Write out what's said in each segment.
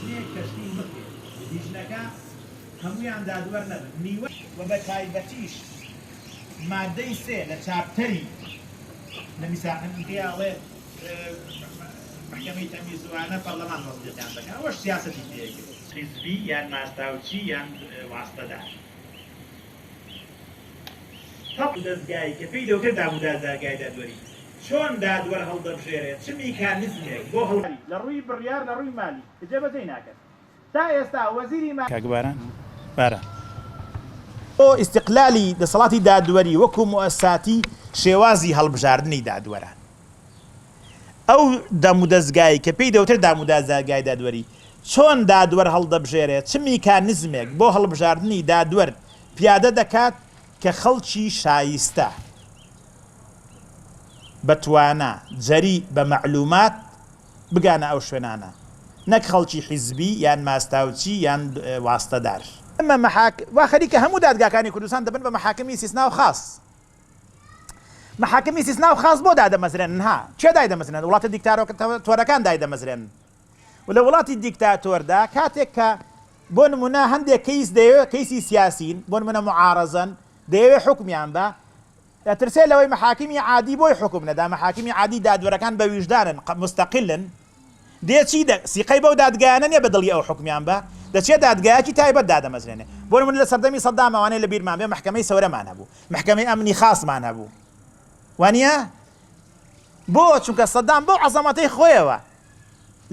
لیژنەیەک تەشکیل بکرێت، لیژنەکە هەموویان دادوەر نەبن، نیوە. و بە تایبەتیش مادەی سێ لە چاپتەری لە میساقی ئەڵێ مەحکەمەی تەمیز وانە پەرلەمان تەسدیقیان دەکا، ئەوەش سیاسەتی پێ ئەکرێ. حیزبی یان ماستاوچی یان واستەدار. تەپ دەزگای کە پێی دەوترێت دامودازاگای دادوەری چۆن دادوەر هەڵدەبژێرێت چ میکانیزمێک بۆ هەڵ. لە ڕووی بڕیار لە ڕووی مالی کە جێبەجێی ناکەن تا ئێستا وەزیری. کاک باران باران. بۆ ئیستقلالی دەسەڵاتی دادوەری وەکو موئەسساتی شێوازی هەڵبژاردنی دادوەران ئەو دامودەزگای کە پێی دەوترێت دامودازاگای دادوەری چۆن دادوەر هەڵدەبژێرێت چ میکانیزمێک بۆ هەڵبژاردنی دادوەر پیادە دەکات کە خەڵکی شایستە، بە توانا، جەری بە مەعلومات بگانە ئەو شوێنانە، نەک خەڵکی حیزبی یان ماستاوچی یان واستەدار. ئەمە مەحاک وا خەریکە هەموو دادگاکانی کوردستان دەبن بە مەحاکمی ئیستیسنا و خاس. مەحاکمی ئیستیسنا و خاس بۆ دادەمەزرێنن ها؟ کێ دایدەمەزرێنێت؟ وڵاتە دیکتارۆتۆرەکان دایدەمەزرێنن. و لە وڵاتی دیکتاتۆردا کاتێک کە بۆ نمونە هەندێک کەیس دەیەوێت کەیسی سیاسین بۆ نمونە معارەزەن دەیەوێت حوکمیان بە دەترسێ لەوەی مەحاکمی عادی بۆی حوکم نەدا مەحاکمی عادی دادوەرەکان بە ویژدانن مستەقلن دێ چی دە سیقەی بەو دادگایانە نیە بە دڵی ئەو حوکمیان بە دەچێ دادگایەکی تایبەت دادەمەزرێنێ بۆ نمونە لە سەردەمی سەدام ئەوانەی لە بیرمان بێ مەحکەمەی سەورەمان هەبوو مەحکەمەی ئەمنی خاسمان هەبوو وانە بۆ چونکە سەدام بەو عەزەمەتەی خۆیەوە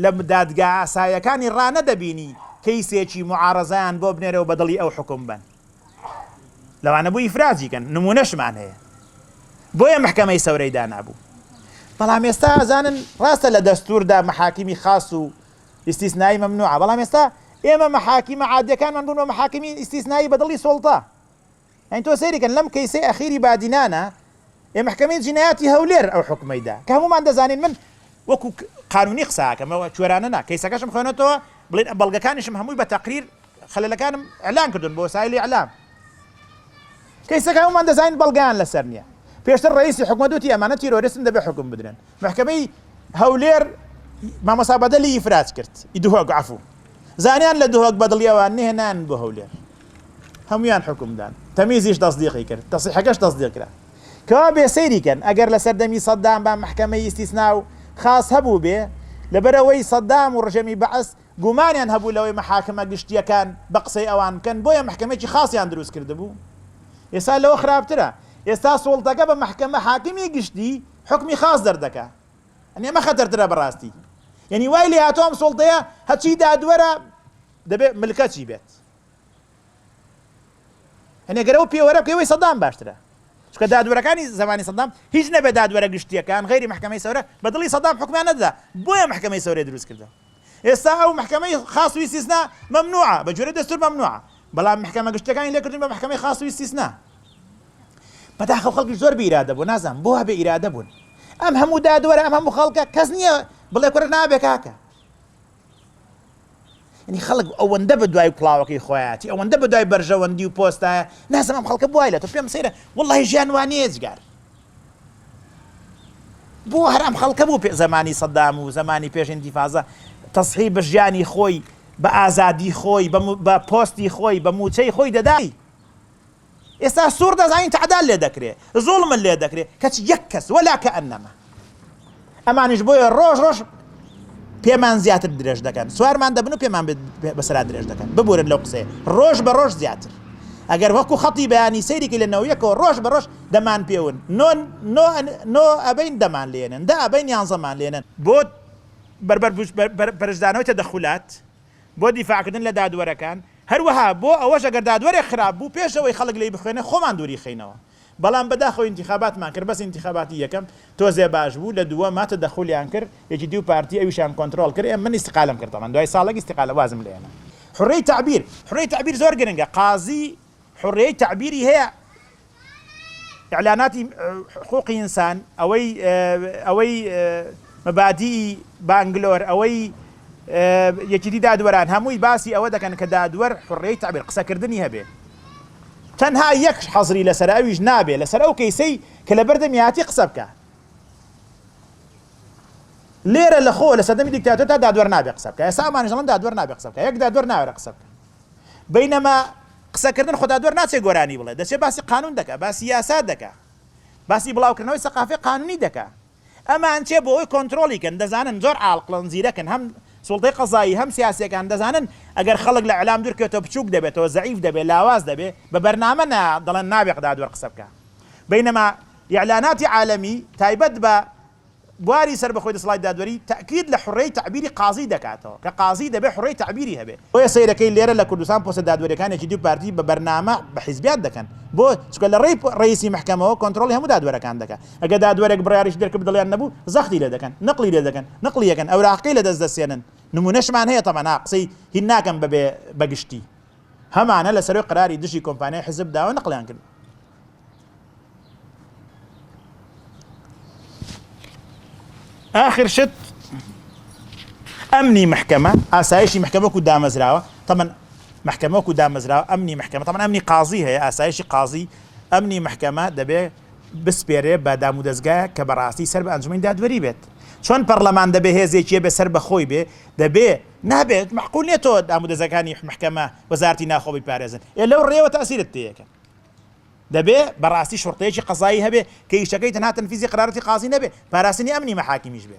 لە دادگا ئاسایەکانی ڕانەدەبینی کەیسێکی موعارەزەیان بۆ بنێرێ و بە دڵی ئەو حوکم بەن. لەوانە بوو ئیفراجی کەن، نموونەشمان هەیە. بۆیە مەحکەمەی سەورەی دانابوو. بەڵام ئێستا ئەزانن ڕاستە لە دەستووردا مەحاکمی خاس و ئیستیسنایی مەمنوعە، بەڵام ئێستا ئێمە مەحاکمە عادیەکانمان بوون بە مەحاکمی ئیستیسنایی بە دڵی سوڵتە. یانی تۆ سەیری کەن لەم کەیسەی ئەخیری بادینانە ئێ مەحکەمەی جینایاتی هەولێر ئەو حوکمەی دا کە هەموومان دەزانین من وەکو قانونی قسە ئەکەم کوێرانە نا کەیسەکەشم خوێنێتەوە بڵێن بەڵگەکانیشم هەمووی بە تەقریر خەلەلەکانم ئیعلان کردوون بۆ وەسایلی ئیعلام کەیسەکە هەموومان دەزانین بەڵگەیان لەسەر نییە پێشتر ڕئیسی حکومەت وتی ئەمانە تیرۆریستن دەبێ حوکم بدرێن مەحکەمەی هەولێر مامۆستا بەدەلی ئیفراج کرد ئی دهۆک عەفو زانیان لە دهۆک بەدڵی ئەوان نهێنان بۆ هەولێر هەموویان حوکم دان تەمیزیش تەسدیقی کرد تەسیحەکەش تەسدیق کرا کەوا بێ سەیری کەن ئەگەر لە سەردەمی سەدام با مەحکەمەی ئیستیسنا و خاس هەبوو بێ لەبەرئەوەی سەدام و ڕژێمی بەعس گومانیان هەبوو لەوەی مەحاکمە گشتیەکان بە قسەی ئەوان بکەن بۆیە مەحکەمەیەکی خاسیان دروست کردبوو ئێستا لەوە خراپترە ئێستا سوڵتەکە بە مەحکەمە حاکمی گشتی حوکمی خاس دەردەکا یەعنی ئەمە خەتەرترە بەڕاستی یەعنی وای لێ هاتووە ئەم سوڵتەیە هەرچی دادوەرە دەبێ ملکەچی بێت هەنێ گەر ئەو پێوەرە بکەی وەی سەدام باشترە چونکە دادوەرەکانی زمانی سەدام هیچ نەبێ دادوەرە گشتیەکان غەیری مەحکەمەی سەورە بە دڵی سەدام حوکمیان نەدەدا بۆیە مەحکەمەی سەورەی دروست کردەوە ئێستا ئەو مەحکەمەی خاص و ئیستیسنا مەمنوعە بە گوێرەی دەستور مەمنوعە بەڵام مەحکەمە گشتیەکانی لێکردوین بە مەحکەمەی خاص و ئیستیسنا بەداخەوە خەڵکیش زۆر بێ ئیرادە بوو نازانم بۆ وا بێ ئیرادە بوون ئەم هەموو دادوەرە ئەم هەموو خەڵکە کەس نییە بڵێ کوڕە نابێ کاکە یعنی خەڵک ئەوەندە بە دوای کڵاوەکەی خۆیاتی ئەوەندە بە دوای بەرژەوەندی و پۆستایە نازم ئەم خەڵکە بوای لە تۆ پێم سەیرە وەڵڵاهی ژیان وانییە جگار بۆ هەر ئەم خەڵکە بوو پێ زەمانی سەدام و زەمانی پێش ئینتیفازە تەسحی بە ژیانی خۆی بە ئازادی خۆی بە پۆستی خۆی بە موچەی خۆی دەدای ئێستا سوڕ دەزانین تەعدال لێ دەکرێ زوڵمت لێ دەکرێ کەچی یەک کەس وەلا کەئەنەما ئەمانیش بۆیە ڕۆژ ڕۆژ پێمان زیاتر درێژ دەکەن سوارمان دەبن و پێمان بەسەرا درێژ دەکەن ببورن لەو قسەیە ڕۆژ بە ڕۆژ زیاتر ئەگەر وەکو خەتی بەیانی سەیرێکی لە نەویەکەوە ڕۆژ بە ڕۆژ دەمان پێون نۆ نۆ نۆ ئەبین دەمان لێنن دە ئەبین یانزەمان لێنن بۆ بەربەر پەرشدانەوەی تەدەخولات بۆ دیفاعکردن لە دادوەرەکان، هەروەها بۆ ئەوەش ئەگەر دادوەرێک خراپ بوو پێش ئەوەی خەڵک لێی بخوێنێ خۆمان دووری خەینەوە. بەڵام بەداخەوە ئینتیخاباتمان کرد بەس ئینتیخاباتی یەکەم تۆزێ باش بوو لە دووەما تەدەخولیان کرد یەکیتی و پارتی ئەویشیان کۆنترۆڵ کرد ئێ من ئیستیقالەم کرد تەبعەن دوای ساڵێک ئیستیقالە وازم لێ هێنا. حوڕیەی تەعبیر، حوڕیەی تەعبیر زۆر گرنگە قازی حوڕیەی تەعبیری هەیە ئیعلاناتی حقوقی ئینسان، ئەوەی ئەوەی مەبادیئی بانگلۆر، ئەوەی یەکیتی دادوەران هەمووی باسی ئەوە دەکەن کە دادوەر حوڕیەی تەعبیر قسەکردنی هەبێ. تەنها یەک حەزری لەسەرە ئەویش نابێ لەسەر ئەو کەیسەی کە لەبەردەم یاتی قسە بکا. لێرە لە خۆ لە سەردەمی دیکتاتۆر تا دادوەر نابێ قسە بکا ئێستا ئەمانیش دەڵێن دادوەر نابێ قسە بکا یەک دادوەر ناوێرێ قسە بکا بەینەما قسەکردن خۆ دادوەر ناچێ گۆرانی بڵێ دەچێ باسی قانون دەکا باسی یاسا دەکا باسی بڵاوکردنەوەی سەقافەی قانونی دەکا ئەمان چێ بۆ ئەوەی کۆنترۆڵی کەن دەزانن زۆر عاقڵن زیرەکن هەم سوڵتەی قەزایی هەم سیاسیەکان دەزانن ئەگەر خەڵک لە ئیعلام دوور کەوێتەوە بچووک دەبێتەوە زەعیف دەبێ لاواز دەبێ بە بەرنامە نا دەڵێن نابێ دادوەر قسە بکا بەینەما ئیعلاناتی عالەمی تایبەت بە بواری سەربەخۆی دەسەڵاتی دادوەری تەئکید لە حوڕیەی تەعبیری قازی دەکاتەوە کە قازی دەبێ حوڕیەی تەعبیری هەبێ. بۆیە سەیرەکەی لێرە لە کوردستان پۆستە دادوەریەکان یەکیتی و پارتی بە بەرنامە بە حیزبیات دەکەن. بۆ؟ چونکە لە ڕێی ڕەئیسی مەحکەمەوە کۆنترۆڵی هەموو دادوەرەکان دەکا. ئەگەر دادوەرێک بڕیاریشی دەرکرد دڵیان نەبوو زەختی لێ دەکەن، نقڵی لێ دەکەن، نقڵی ئەکەن، ئەوراقەکەی لە دەست دەسێنن. نموونەشمان هەیە تەبعەن ها قسەی هین ناکەم بەبێ بە گشتی. هەمانە لە سەرۆی قەراری دژی کۆمپانیای حیزب داوە نقڵیان کرد. ئاخر شت ئەمنی محکەمە ئاسایشی محکەمە وەکو دامەزراوە تەمەن محکەمە وەکو دامەزراوە ئەمنی محکەمە تەمەن ئەمنی قازی هەیە ئاسایشی قازی ئەمنی محکەمە دەبێ بسپێرێ بە دامودەزگایە کە بەڕاستی سەر بە ئەنجومەنی دادوەری بێت چۆن پەرلەمان دەبێ هێزێکیە بێ سەر بە خۆی بێ دەبێ نابێت معقول نییە تۆ دامودەزگاکانی محکەمە وەزارەتی ناخۆ بیپارێزن ئێ لەو ڕێوە تاسیرت تێیەکەن دەبێ بەڕاستی شوڕتەیەکی قەزایی هەبێ کە ئیشەکەی تەنها تەنفیزی قەراراتی قازی نەبێ، پاراستنی ئەمنی مەحاکیمیش بێ.